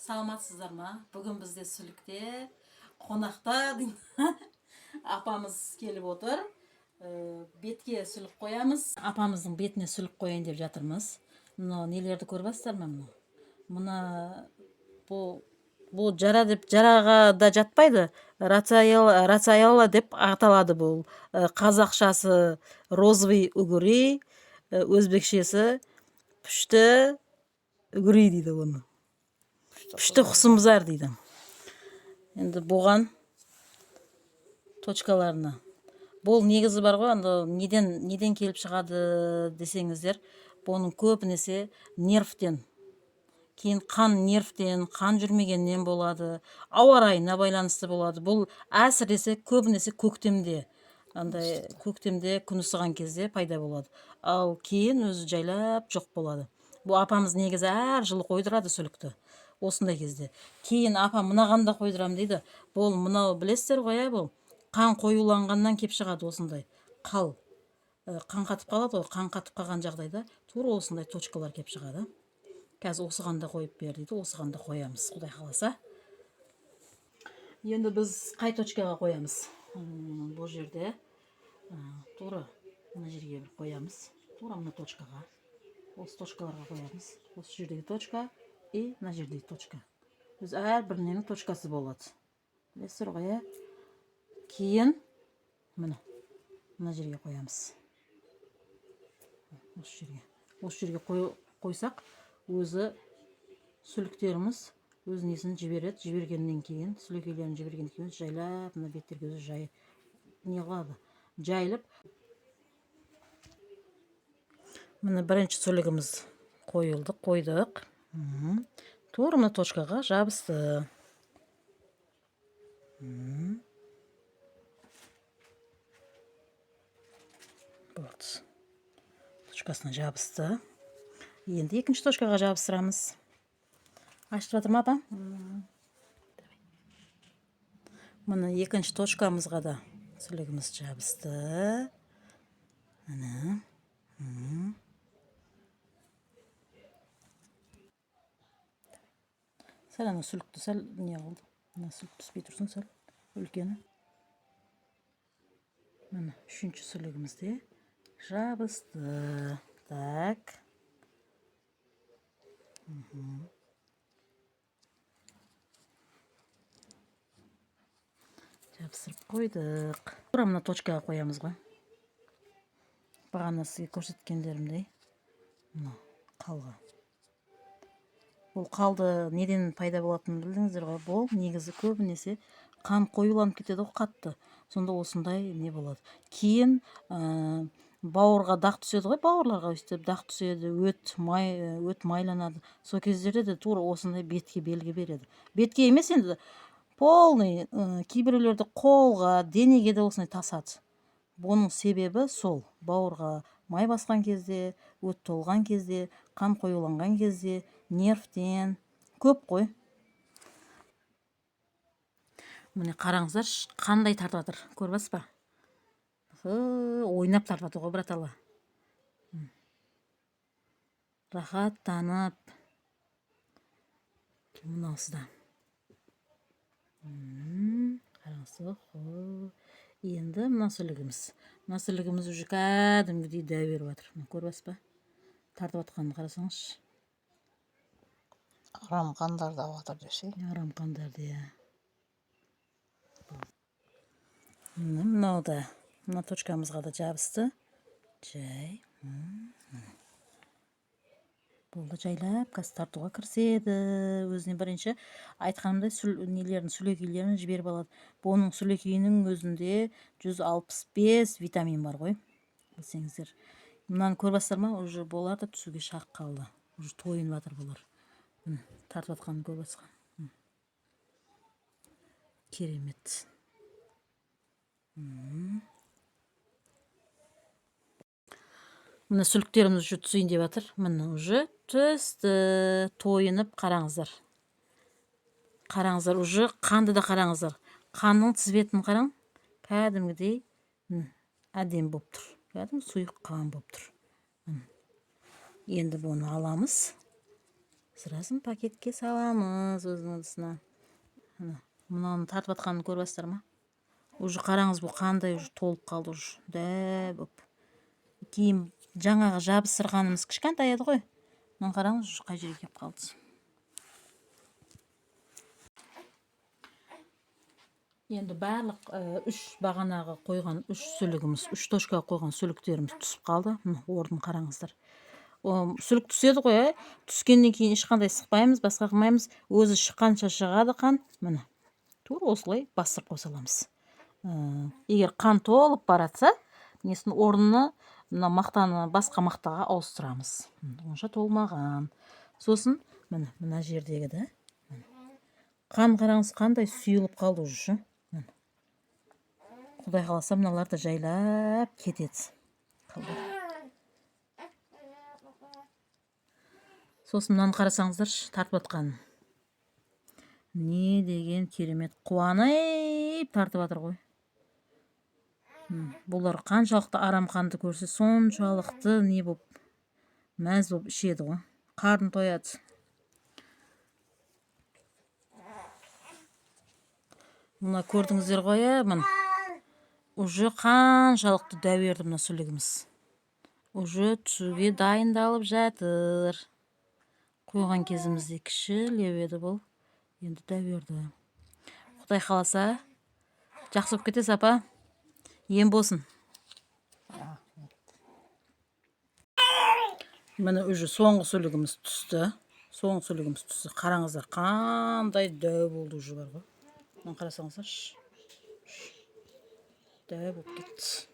Саламатсыздар ма? Бүгін бізде Сүлікте қонақта апамыз келіп отыр. Бетке сүлік қоямыз. Апамыздың бетіне сүлік қояйын деп жатырмыз. Мынау нелерді көріп жатсыздар ма мынау? Мына бұл жара деп жараға да жатпайды. Рацаэлла деп аталады бұл. Қазақшасы розовый угри, өзбекшесі пүшті үгірей дейді оны. Пүшті құсымызар дейді. Енді бұған точкаларына. Бұл негізі бар ғой, енді неден келіп шығады десеңіздер, бұның көбінесе нервтен. Кейін қан нервтен, қан жүрмегеннен болады, ауа райына байланысты болады. Бұл әсіресе көбінесе көктемде, андай көктемде күн ысыған кезде пайда болады. Ал кейін өзі жайлап жоқ болады. Бұл апамыз негізі әр жылы қойдырады сүлікті. Осындай кезде. Кейін апа мынаған да қойдырам дейді. Бұл мынау білесіздер ғой, ә, бұл қан қоюланғаннан кеп шығады осындай қал. Қан қатып қалады ғой, қан қатып қалған жағдайда тура осындай точкалар кеп шығады. Қазір осыған да қойып бер дейді, осыған да қоямыз, Құдай қаласа. Енді біз қай точкаға қоямыз? Бұл жерде тура мына жерге бір қоямыз. Тура мына точкаға. Осы точкаларға қоямыз. Осы жердегі точка и мына жердегі точка. Біз әрбірінің точкасы болады. Білесіздер ғой, иә? Кейін міне мына жерге қоямыз. Осы жерге. Осы жерге қойсақ, өзі сүліктеріміз өз несін жібереді. Жібергеннен кейін, сүлікейлерін жібергеннен кейін жайлап мына беттерге өзі жай не қылады, жайылып. Міне бірінші сүлігіміз қойылды, қойдық. Тура мына точкаға жабысты. Болды. Точкасына жабысты. Енді екінші точкаға жабыстырамыз. Ашытып жатыр ма, апа? Міне екінші точкамызға да сүлігіміз жабысты. Міне. Сәл ана сүлікті сәл не қылды. Мына сүлік түспей тұрсын сәл үлкені. Міне үшінші сүлігіміз де жабысты. Так. Жабыстырып қойдық. Тура мына точкаға қоямыз ғой. Бағана сізге көрсеткендерімдей. Мына қалға. Бұл қалды неден пайда болатынын білдіңіздер ғой. Бұл негізі көбінесе қан қоюланып кетеді ғой қатты. Сонда осындай не болады. Кейін бауырға дақ түседі ғой, бауырларға өйстіп дақ түседі, өт май, өт майланады. Сол кездерде де тура осындай бетке белгі береді. Бетке емес енді, полный, кейбіреулерді қолға, денеге де осындай тасады. Бұның себебі сол, бауырға май басқан кезде, өт толған кезде, қан қоюланған кезде, нервтен көп қой. Міне қараңыздаршы, қандай тартып жатыр, көріп жатсыз ба? Ойнап тартып жатыр ғой, братала. Рахаттанып. Мынаусы да. Қараңыз, енді мына сүлігіміз. Мына сүлігіміз уже кәдімгідей дәу беріп жатыр. Мына көріп жатсыз ба? Тартып жатқанын қарасаңызшы. Арам қандарды алып жатыр десе. Арам қандарды, иә. Міне мынау да, мына точкамызға да жабысты. Жай. Бұл да жайлап қазір тартуға кіріседі. Өзіне бірінші айтқанымдай нелерін, сүлекейлерін жіберіп алады. Бұның сүлекейінің өзінде 165 витамин бар ғой. Білсеңіздер. Мынаны көріп жатсыздар ма? Уже бұлар да түсуге шақ қалды. Уже тойынып жатыр бұлар. Міне, тартып жатқанын көріп жатсыз ғой. Керемет. Міне сүліктеріміз уже түсейін деп жатыр. Міне уже түсті. Тойынып қараңыздар. Қараңыздар, уже қанды да қараңыздар. Қанның цветін қараң. Кәдімгідей әдемі болып тұр. Кәдімгі сұйық қан болып тұр. Енді бұны аламыз. Сырасын пакетке саламыз өзінің ыдысына. Міне, мынаны тартып жатқанын көріп жатсыздар ма? Уже қараңыз, бұл қандай уже толып қалды уже. Дәу болып. Кейін жаңағы жабыстырғанымыз кішкентай еді ғой. Мынаны қараңыз, уже қай жерге келіп қалды. Енді барлық үш бағанағы қойған үш сүлігіміз, үш точкаға қойған сүліктеріміз түсіп қалды. Міне, орнын қараңыздар. Сүлік түседі ғой, ә? Түскеннен кейін ешқандай сықпаймыз, басқа қылмаймыз. Өзі шыққанша шығады қан. Міне, тура осылай бастырып қоя саламыз. Егер қан толып баратса, несін орнына мына мақтаны басқа мақтаға ауыстырамыз. Онша толмаған. Сосын міне мына жердегі да қан қараңыз қандай сұйылып қалды уже. Міне. Құдай қаласа, мыналар да жайлап кетеді. Қалдар. Сосын мынаны қарасаңыздаршы, тартып жатқанын. Не деген керемет қуанып тартып жатыр ғой. Бұлар қаншалықты арам қанды көрсе, соншалықты не болып, мәз болып ішеді ғой. Қарны тояды. Мына көрдіңіздер ғой, ә, міне. Уже қаншалықты дәу ерді мына сүлігіміз. Уже түсуге дайындалып жатыр. Қойған кезімізде кішілеу еді бұл. Енді дәу ерді. Құдай қаласа, жақсы болып кетесіз, апа. Ем болсын. Міне уже соңғы сүлігіміз түсті. Соңғы сүлігіміз түсті. Қараңыздар, қандай дәу болды уже бар ғой. Мына қарасаңыздаршы. Дәу болып кетті.